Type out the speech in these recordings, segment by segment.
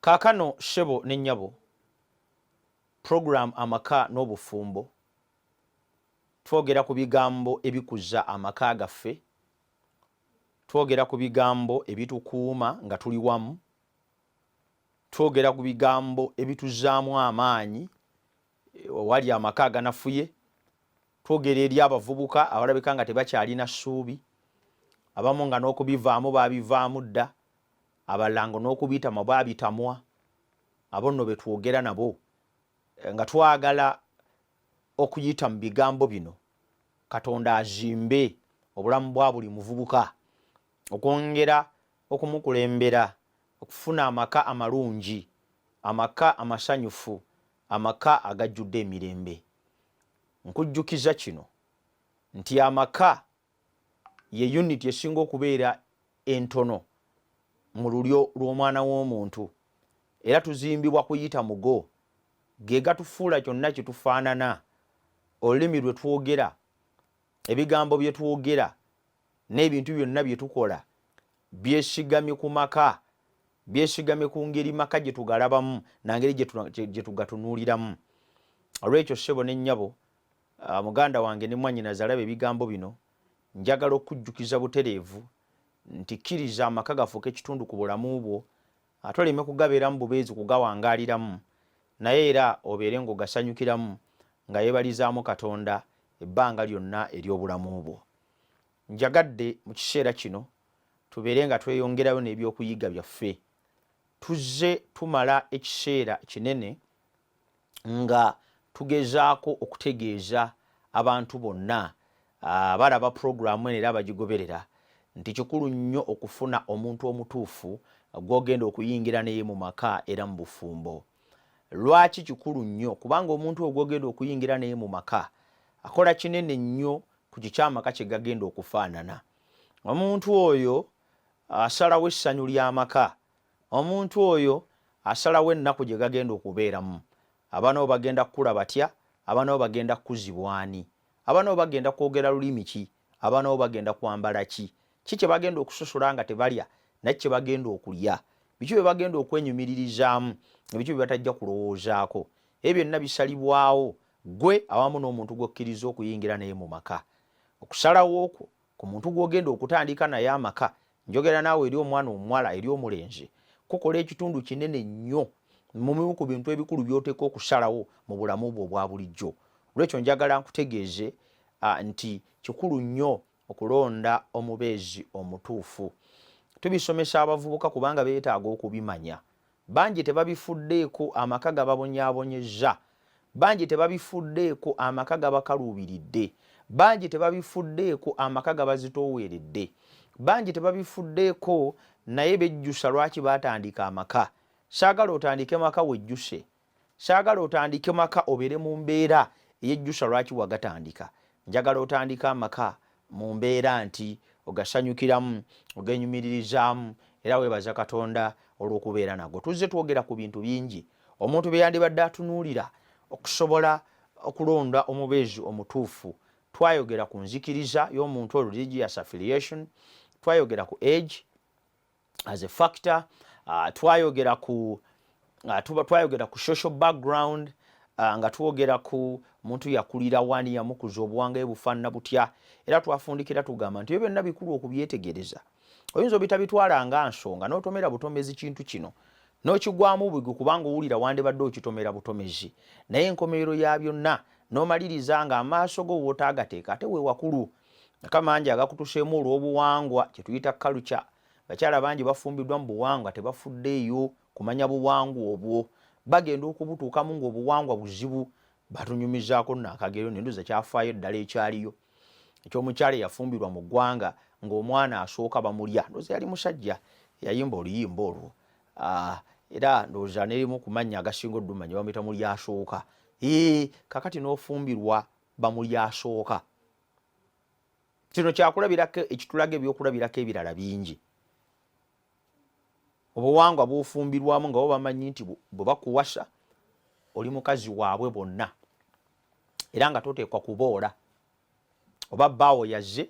Kaakano ssebo ne nnyabo, program Amaka n'Obufumbo, twogera ku bigambo ebikuza amaka gaffe, twogera ku bigambo ebitukuuma nga tuli wamu, twogera ku bigambo ebituzzaamu amaanyi owali amaka aganafuye, twogera eri abavubuka abalabika nga tebakyalina ssuubi, abamu nga n'okubivaamu baabivaamu dda, abalala nga n'okubitamwa baabitamwa. Abo nno be twogera nabo nga twagala okuyita mu bigambo bino Katonda azimbe obulamu bwa buli muvubuka, okwongera okumukulembera okufuna amaka amalungi, amaka amasanyufu, amaka agajjudde emirembe. Nkujjukiza kino nti amaka ye unit esinga okubeera entono mu lulyo lw'omwana w'omuntu, era tuzimbibwa kuyita mugo. Ge gatufuula kyonna kye tufaanana, olulimi lwe twogera, ebigambo bye twogera, n'ebintu byonna bye tukola byesigamye ku maka, byesigamye ku ngeri maka gye tugalabamu na ngeri gye tugatunuuliramu. Olwekyo ssebo ne nnyabo, muganda wange ne mwannyinaze alaba ebigambo bino, njagala okukujjukiza butereevu nti kkiriza amaka gafuuke kitundu ku bulamu bwo, ate oleme kugabeeramu bubeezi kugawangaaliramu, naye era obeere ng'ogasanyukiramu nga yeebalizaamu Katonda ebbanga lyonna ery'obulamu bwo. Njagadde mu kiseera kino tubeere nga tweyongerayo n'ebyokuyiga byaffe. Tuzze tumala ekiseera kinene nga tugezaako okutegeeza abantu bonna abalaba pulogulaamu eno era abagigoberera nti kikulu nnyo okufuna omuntu omutuufu gw'ogenda okuyingira naye mu maka era mu bufumbo. Lwaki kikulu nnyo? Kubanga omuntu oyo gw'ogenda okuyingira naye mu maka akola kinene nnyo ku kiki amaka kye gagenda okufaanana. Omuntu oyo asalawo essanyu ly'amaka. Omuntu oyo asalawo ennaku gye gagenda okubeeramu. Abaana bo bagenda kukula batya? Abaana bo bagenda kukuzibwa ani? Abaana bo bagenda kwogera lulimi ki? Abaana bo bagenda kwambala ki? Ki kye bagenda okusosola nga tebalya naki kye bagenda okulya? Biki bye bagenda okwenyumiririzaamu ebiki bye batajja kulowoozaako? Ebyo byonna bisalibwawo ggwe awamu n'omuntu gw'okkiriza okuyingira naye mu maka. Okusalawo kwo ku muntu gw'ogenda okutandika naye amaka, njogera naawe eri omwana omuwala, eri omulenzi, kukola ekitundu kinene nnyo mu bimu ku bintu ebikulu by'oteekwa okusalawo mu bulamu bwo obwa bulijjo. Olwekyo njagala nkutegeeze nti kikulu nnyo okulonda omubeezi omutuufu. Tubisomesa abavubuka kubanga beetaaga okubimanya. Bangi tebabifuddeeko, amaka gababonyaabonyezza. Bangi tebabifuddeeko, amaka gabakaluubiridde. Bangi tebabifuddeeko, amaka gabazitooweredde. Bangi tebabifuddeeko naye bejjusa lwaki baatandika amaka. Saagala otandike maka wejjuse. Saagala otandike maka obeere mu mbeera eyejjusa lwaki wagatandika. Njagala otandike amaka mu mbeera nti ogasanyukiramu, ogenyumiririzaamu era weebaza Katonda olw'okubeera nago. Tuzze twogera ku bintu bingi omuntu bye yandibadde atunuulira okusobola okulonda omubeezi omutuufu. Twayogera ku nzikiriza y'omuntu olwo, religious affiliation, twayogera ku age as a factor, twayogera ku social background, nga twogera ku muntu yakulira wani, yamukuza, obuwanga bufaanana butya, era twafundikira tugamba nti ebyo byonna bikulu okubyetegereza. Oyinza obitabitwala nga nsonga n'otomera butomezi kintu kino n'okigwamu bugwi kubanga owulira wandibadde okitomera butomezi, naye enkomerero ya byonna n'omaliriza nga amaaso go wootaagateeka ate we wakulu. Maka mangi agakutuseemu olw'obuwangwa kye tuyita culture. Bakyala bangi bafumbiddwa mu buwangwa tebafuddeeyo kumanya buwangwa obwo. Bagenda okubutuukamu ng'obuwangwa buzibu. Batunyumizaako nno akagero ne ndowooza kyafaayo ddala ekyaliyo eky'omukyala eyafumbirwa mu ggwanga ng'omwana asooka bamulya. Ndowooza yali musajja eyayimba oluyimba olwo. Era ndowooza n'erimu ku mannya agasinga oddumanya bamuyita Mulyasooka. Kaakati n'ofumbirwa bamulyasooka. Kino kyakulabirako ekitulaga ebyokulabirako ebirala bingi. Obuwangwa bw'ofumbirwamu nga bo bamanyi nti bwe bakuwasa oli mukazi waabwe bonna era nga toteekwa kuboola, oba bbaawo yazze,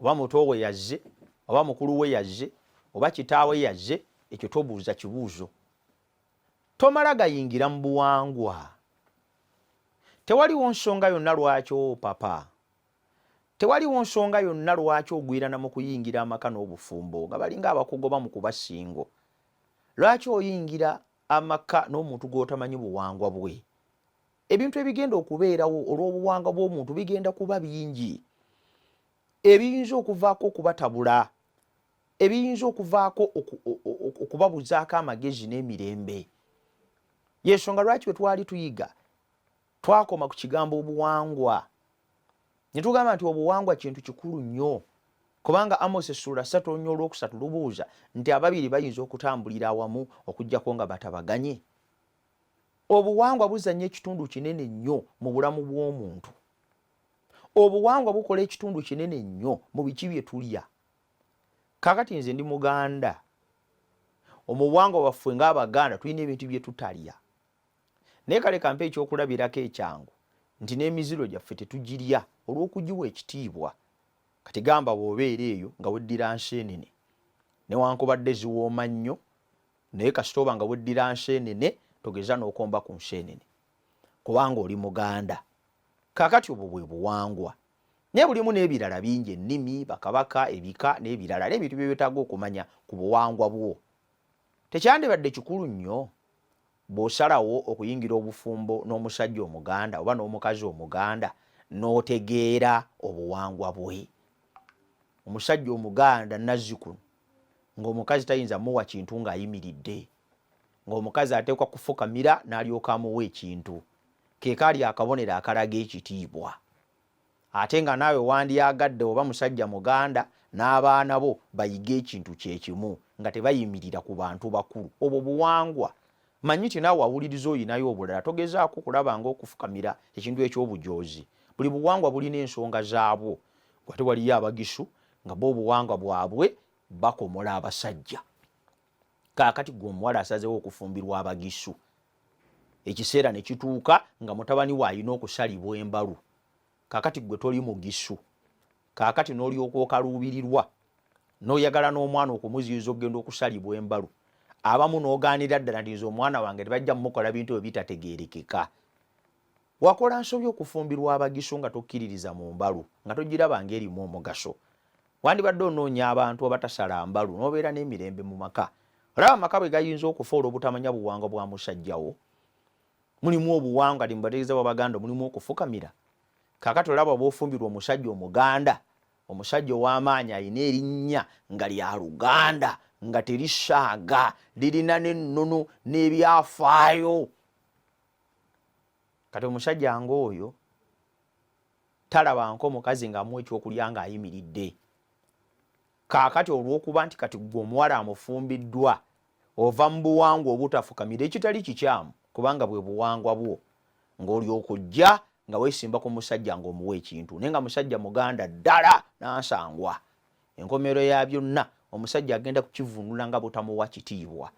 oba muto we yazze, oba mukulu we yazze, oba kitaawe yazze, ekyo tobuuza kibuuzo. Tomala gayingira mu buwangwa. Tewaliwo nsonga yonna lwaki opapa. Tewaliwo nsonga yonna lwaki ogwirana mu kuyingira amaka n'obufumbo nga balinga abakugoba mu kuba singo. Lwaki oyingira amaka n'omuntu gw'otamanyi buwangwa bwe? Ebintu ebigenda okubeerawo olw'obuwangwa bw'omuntu bigenda kuba bingi ebiyinza okuvaako okubatabula, ebiyinza okuvaako okubabuzaako amagezi n'emirembe. Y'ensonga lwaki bwe twali tuyiga twakoma ku kigambo obuwangwa ne tugamba nti obuwangwa kintu kikulu nnyo, kubanga Amos essuula 3:3 lubuuza nti ababiri bayinza okutambulira awamu okuggyako nga batabaganye? Obuwangwa buzannya ekitundu kinene nnyo mu bulamu bw'omuntu. Obuwangwa bukola ekitundu kinene nnyo mu biki bye tulya. Kaakati nze ndi Muganda. Omubuwangwa bwaffe ng'Abaganda tulina ebintu bye tutalya. Naye kale kampe ekyokulabirako ekyangu nti n'emiziro gyaffe tetugirya olw'okugiwa ekitiibwa. Kati gamba bw'obeera eyo nga weddira nseenene, newankubadde ziwooma nnyo, naye kasita oba nga weddira nseenene togeza n'okomba ku nseenene kubanga oli Muganda. Kaakati obwo bwe buwangwa. Naye bulimu n'ebirala bingi, ennimi, bakabaka, ebika n'ebirala, n'ebintu bye weetaaga okumanya ku buwangwa bwo. Tekyandibadde kikulu nnyo bw'osalawo okuyingira obufumbo n'omusajja Omuganda oba n'omukazi Omuganda n'otegeera obuwangwa bwe? Omusajja Omuganda nazzikuno ng'omukazi tayinza muwa kintu ng'ayimiridde, ng'omukazi ateekwa kufukamira n'alyoka amuwa ekintu. Ke kaali akabonero akalaga ekitiibwa. Ate nga naawe wandyagadde oba musajja Muganda n'abaana bo bayige ekintu kye kimu nga tebayimirira ku bantu bakulu. Obwo buwangwa. Manyi nti naawe awuliriza olinayo obulala, togezaako kulaba ng'okufukamira ekintu eky'obujoozi. Buli buwangwa bulina ensonga zaabwo. Ate waliyo Abagisu nga bo obuwangwa bwabwe bakomola abasajja. Kaakati ggwe omuwala asazeewo okufumbirwa Abagisu, ekiseera ne kituuka nga mutabani we alina okusalibwa embalu. Kaakati ggwe toli Mugisu, kaakati n'olyoka okaluubirirwa n'oyagala n'omwana okumuziyiza okugenda okusalibwa embalu. Abamu n'ogaanira ddala nti nze omwana wange tebajja mumukola bintu ebyo bitategeerekeka. Wakola nsobi okufumbirwa Abagisu nga tokkiririza mu mbalu, nga togiraba ng'erimu omugaso. Wandibadde onoonya abantu abatasala mbalu n'obeera n'emirembe mu maka. Olaba amaka bwe gayinza okufa olw'obutamanya buwangwa bwa musajja wo? Mulimu obuwangwa kati mubategeeza bw'Abaganda mulimu okufukamira. Kaakati olaba bw'ofumbirwa omusajja Omuganda, omusajja ow'amaanyi alina erinnya nga lya Luganda nga terisaaga, lirina n'ennono n'ebyafaayo. Kati omusajja ng'oyo talaba nko mukazi ng'amuwa ekyokulya ng'ayimiridde. Kaakati olw'okuba nti kati ggwe omuwala amufumbiddwa ova mu buwangwa obutafukamira, ekitali kikyamu kubanga bwe buwangwa bwo, ng'olyoka ojja nga weesimba ku musajja ng'omuwa ekintu, naye nga musajja Muganda ddala n'ansangwa. Enkomerero ya byonna omusajja agenda kukivvuunula nga butamuwa kitiibwa.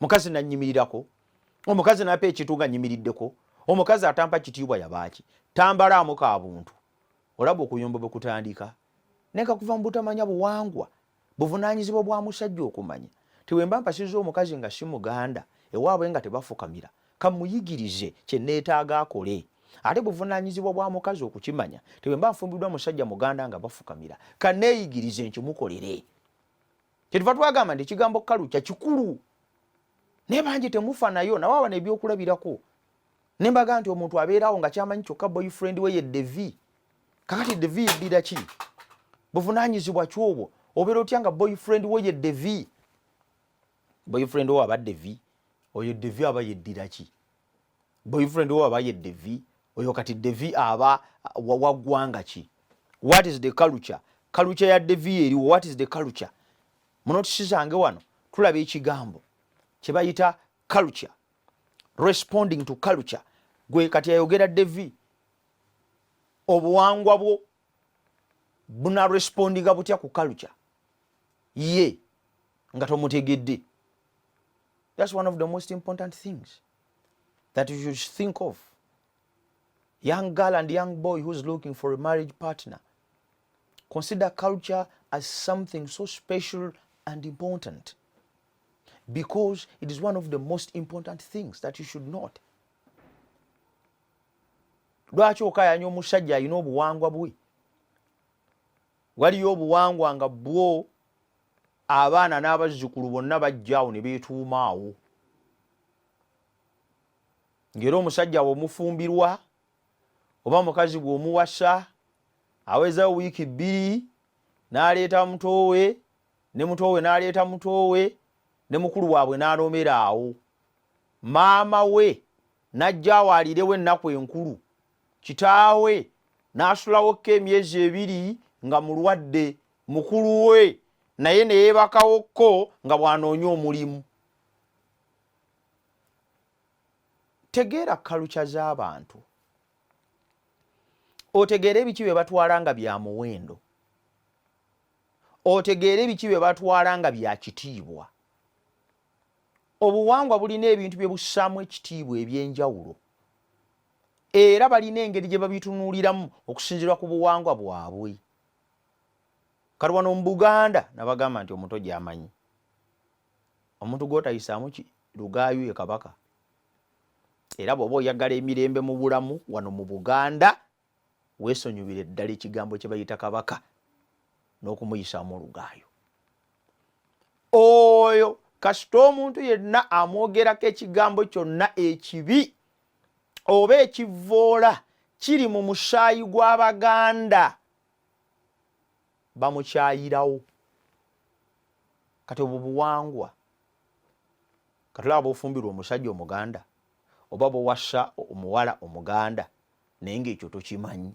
Mukazi nannyimirirako, omukazi n'ampa ekintu nga nnyimiriddeko, omukazi atampa kitiibwa yabaaki? Tambalaamu ka buntu. Olaba okuyomba bwe kutandika, naye nga kuva mu butamanya buwangwa. Buvunaanyizibwa bwa musajja okumanya nti bwe mba mpasizza omukazi nga si Muganda, ewaabwe nga tebafukamira, kammuyigirize kye neetaaga akole. Ate buvunaanyizibwa bwa mukazi okukimanya nti bwe mba nfumbiddwa musajja Muganda nga bafukamira, kanneeyigirize nkimukolere. Kyetuva twagamba nti ekigambo culture kikulu, naye bangi temufa nayo. Nawe wano ebyokulabirako ne mbaga nti omuntu abeerawo nga kyamanyi kyokka boyfriend we ye Devi. Kakati Devi yeddira ki? Buvunaanyizibwa ki obwo? Obeera otya nga boyfriend we ye Devi? Boyfriend wo aba Devi, oyo Devi aba yeddira ki? Boyfriend wo aba ye Devi, oyo kati Devi aba wa ggwanga ki? What is the culture? Culture ya Devi eriwo, what is the culture? Mu notisi zange wano tulaba ekigambo kye bayita culture, responding to culture. Gwe kati ayogera Devi, obuwangwa bwo buna respondinga butya ku culture ye nga tomutegedde? That's one of the most important things that you should think of, young girl and young boy who's looking for a marriage partner. Consider culture as something so special and important. Because it is one of the most important things that you should note. Lwaki okayanya omusajja alina obuwangwa bwe? Waliyo obuwangwa nga bwo abaana n'abazzukulu bonna bajjaawo ne beetuuma awo, ng'era omusajja bw'omufumbirwa oba mukazi bw'omuwasa, awezawo wiiki 2 n'aleeta mutoowe, ne mutoowe n'aleeta mutoowe, ne mukulu waabwe n'anoomera awo, maama we n'ajja awo aliirewo ennaku enkulu, kitaawe n'asulawokko emyezi 2 nga mulwadde, mukulu we naye ne yeebakawokko nga bw'anoonya omulimu. Tegeera culture z'abantu, otegeere ebiki bye batwala nga bya muwendo, otegeere ebiki bye batwala nga bya kitiibwa. Obuwangwa bulina ebintu bye bussaamu ekitiibwa eby'enjawulo, era balina engeri gye babitunuuliramu okusinziira ku buwangwa bwabwe. Kati wano mu Buganda nabagamba nti omuto gy'amanyi omuntu gw'otayisaamu lugaayu ye kabaka. Era bw'oba oyagala emirembe mu bulamu wano mu Buganda, weesonyiwire ddala ekigambo kye bayita kabaka n'okumuyisaamu olugaayo. Oyo kasita omuntu yenna amwogerako ekigambo kyonna ekibi oba ekivvoola kiri mu musaayi gw'Abaganda, bamukyayirawo. Kati obwo buwangwa. Katulaba bw'ofumbirwa omusajja Omuganda oba bw'owasa omuwala Omuganda, naye ng'ekyo tokimanyi,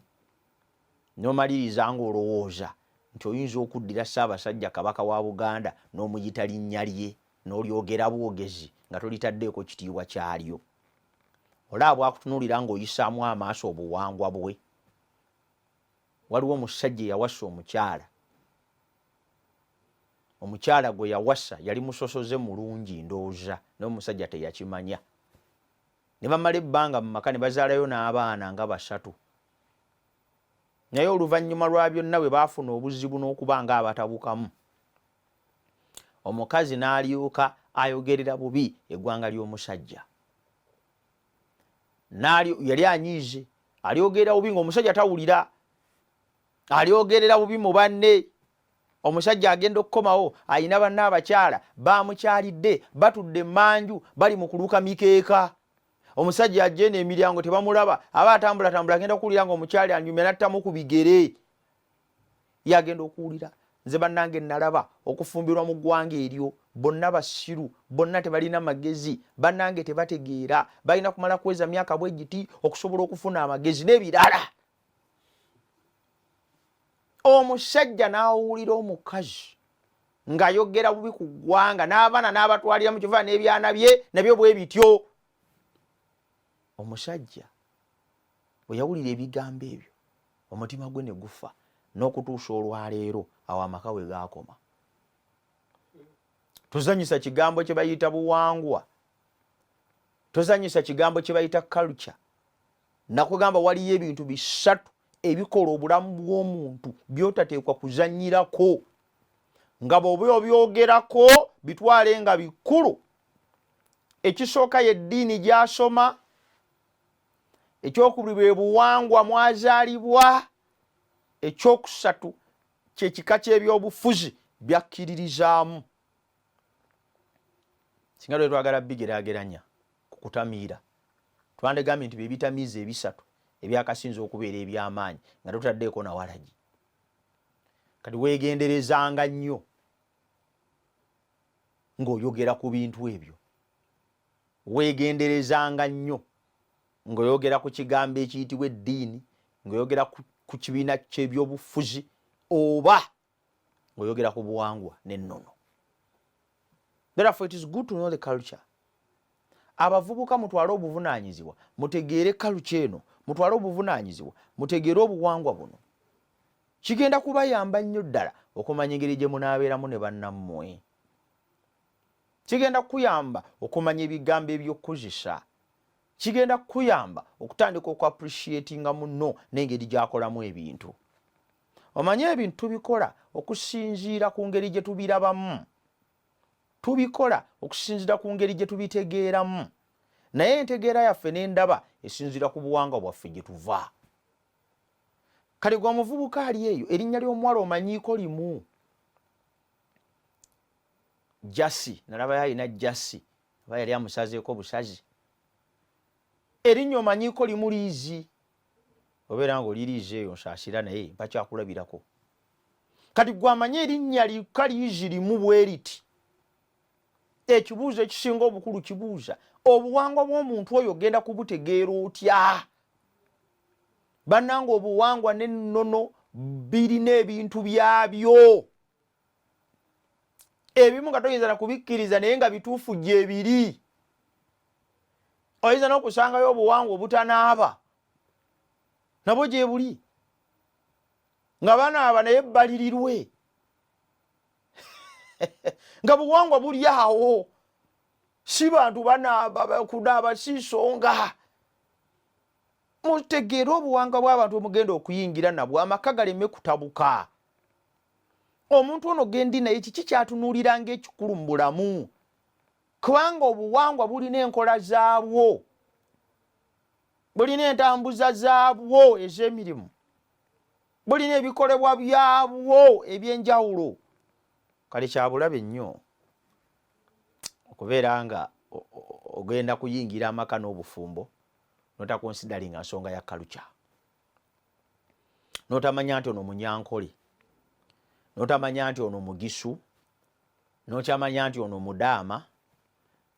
n'omaliriza ng'olowooza nti oyinza okuddira Ssaabasajja Kabaka wa Buganda n'omuyita linnya lye n'olyogera bwogezi nga tolitaddeeko kitiibwa kyalyo. Olaba bw'akutunuulira ng'oyisaamu amaaso obuwangwa bwe. Waliwo omusajja eyawasa omukyala. Omukyala gwe yawasa yali musosoze mulungi ndowooza, naye omusajja teyakimanya. Ne bamala ebbanga mu maka ne bazaalayo n'abaana nga 3. Naye oluvannyuma lwa byonna bwe baafuna obuzibu n'okuba ng'abatabukamu, omukazi n'alyoka ayogerera bubi eggwanga ly'omusajja. Yali anyiize, alyogerera bubi ng'omusajja tawulira, alyogerera bubi mu banne. Omusajja agenda okukomawo alina banne abakyala bamukyalidde, batudde emmanju bali mu kuluka mikeeka. Omusajja ajja eno emiryango tebamulaba, aba atambulatambula agenda okuwulira ng'omukyali anyumya n'attamu ku bigere. Ye agenda okuwulira, nze bannange nalaba okufumbirwa mu ggwanga eryo, bonna basiru, bonna tebalina magezi, bannange tebategeera, balina kumala kuweza myaka bwe giti okusobola okufuna amagezi n'ebirala. Omusajja n'awulira omukazi ng'ayogera bubi ku ggwanga, n'abaana n'abatwalira mu kifaananyi n'ebyana bye nabyo bwe bityo. Omusajja bwe yawulira ebigambo ebyo, omutima gwe ne gufa, n'okutuusa olwaleero awo amaka we gaakoma. Tozanyisa kigambo kye bayita buwangwa, tozanyisa kigambo kye bayita culture. Nakugamba waliyo ebintu 3 ebikola obulamu bw'omuntu by'otateekwa kuzannyirako, nga bw'oba obyogerako bitwale nga bikulu. Ekisooka ye ddiini gy'asoma, ekyokubiri bwe buwangwa mwazaalibwa, ekyokusatu kye kika ky'ebyobufuzi byakkiririzaamu. Singa lwe twagala bigeraageranya ku kutamiira, twandigambye nti bye bitamiiza 3 ebyakasinza okubeera eby'amaanyi nga totaddeeko na walagi. Kati weegenderezanga nnyo ng'oyogera ku bintu ebyo, weegenderezanga nnyo ng'oyogera ku kigambo ekiyitibwa eddiini, ng'oyogera ku kibiina ky'ebyobufuzi, oba ng'oyogera ku buwangwa n'ennono. Therefore it is good to know the culture. Abavubuka mutwale obuvunaanyizibwa, mutegeere culture eno, mutwale obuvunaanyizibwa, mutegeere obuwangwa buno. Kigenda kubayamba nnyo ddala okumanya engeri gye munaabeeramu ne bannammwe. Kigenda kukuyamba okumanya ebigambo eby'okukozesa. Kigenda kukuyamba okutandika oku-appreciatinga munno n'engeri gy'akolamu ebintu. Omanye ebintu tubikola okusinziira ku ngeri gye tubirabamu. Tubikola okusinziira ku ngeri gye tubitegeeramu, naye entegeera yaffe n'endaba esinziira ku buwangwa bwaffe gye tuva. Kale gwe omuvubuka ali eyo, erinnya ly'omuwala omanyiiko limu, Jasi, nalabayo alina Jasi, oba yali amusazeeko busazi. Erinnya omanyiiko limu liizi, obeera nga oli liizi eyo, nsaasira naye mpakyakulabirako. Kati gwe amanyi erinnya lika liizi limu bwe riti, ekibuuzo ekisinga obukulu kibuuza obuwangwa bw'omuntu oyo ogenda kubutegeera otya? Bannange, obuwangwa n'ennono birina ebintu byabyo ebimu nga toyinza na kubikkiriza, naye nga bituufu gyebiri. Oyinza n'okusangayo obuwangwa obutanaaba nabwo gyebuli, nga banaaba naye balirirwe, nga buwangwa buli awo, si bantu banaaba, kunaaba si nsonga. Mutegeere obuwangwa bw'abantu omugenda okuyingira nabwo, amaka galeme kutabuka. Omuntu ono gendi naye kiki kyatunuulira ng'ekikulu mu bulamu? Kubanga obuwangwa bulina enkola zaabwo, bulina entambuza zaabwo ez'emirimu, bulina ebikolebwa byabwo ebyenjawulo. Kale kyabulabe nnyo okubeera nga ogenda kuyingira amaka n'obufumbo notaconsideringa nsonga ya culture, notamanya nti ono Munyankole, notamanya nti ono Mugisu, nokyamanya nti ono Mudaama,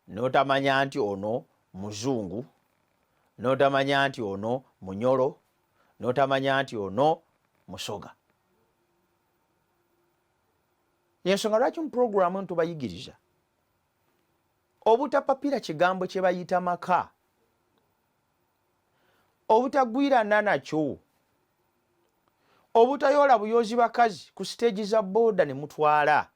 notamanya nti ono Muzungu, notamanya nti ono Munyolo, notamanya nti ono Musoga. Yensonga lwaki mu puroguramu eno tubayigiriza obutapapira kigambo kye bayita maka, obutagwirana nakyo, obutayoola buyoozi bakazi ku siteegi za booda ne mutwala,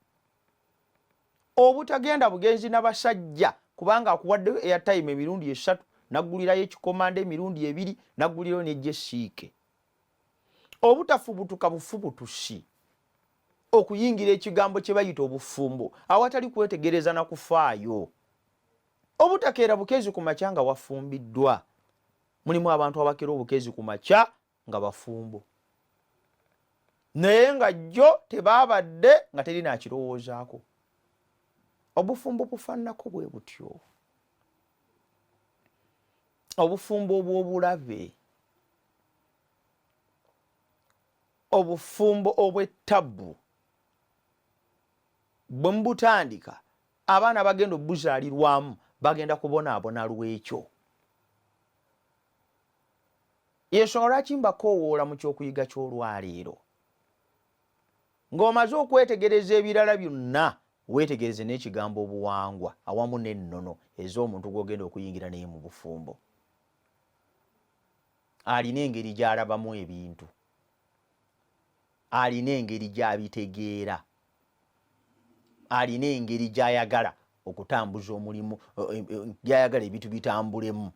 obutagenda bugenzi n'abasajja kubanga akuwaddeyo airtime emirundi 3, naggulirayo ekikomanda emirundi 2, naggulirayo nejesiike, obutafubutuka bufubutusi okuyingira ekigambo kye bayita obufumbo awatali kwetegereza na kufaayo, obutakeera bukeezi ku makya nga wafumbiddwa. Mulimu abantu abakeera obukeezi ku makya nga bafumbo, naye nga jjo tebaabadde nga teri nakirowoozaako. Obufumbo bufaananako bwe butyo, obufumbo obw'obulabe, obufumbo obw'ettabbu. Bwe mubutandika, abaana bagenda obuzaalirwamu bagenda kubonaabona lw'ekyo. Yensonga lwaki mbakoowoola mu kyokuyiga ky'olwaleero, ng'omaze okwetegereza ebirala byonna, weetegereze n'ekigambo obuwangwa awamu n'ennono ez'omuntu gw'ogenda okuyingira naye mu bufumbo. Alina engeri gy'alabamu ebintu, alina engeri gy'abitegeera, alina engeri gy'ayagala okutambuza omulimu, gy'ayagala ebintu bitambulemu.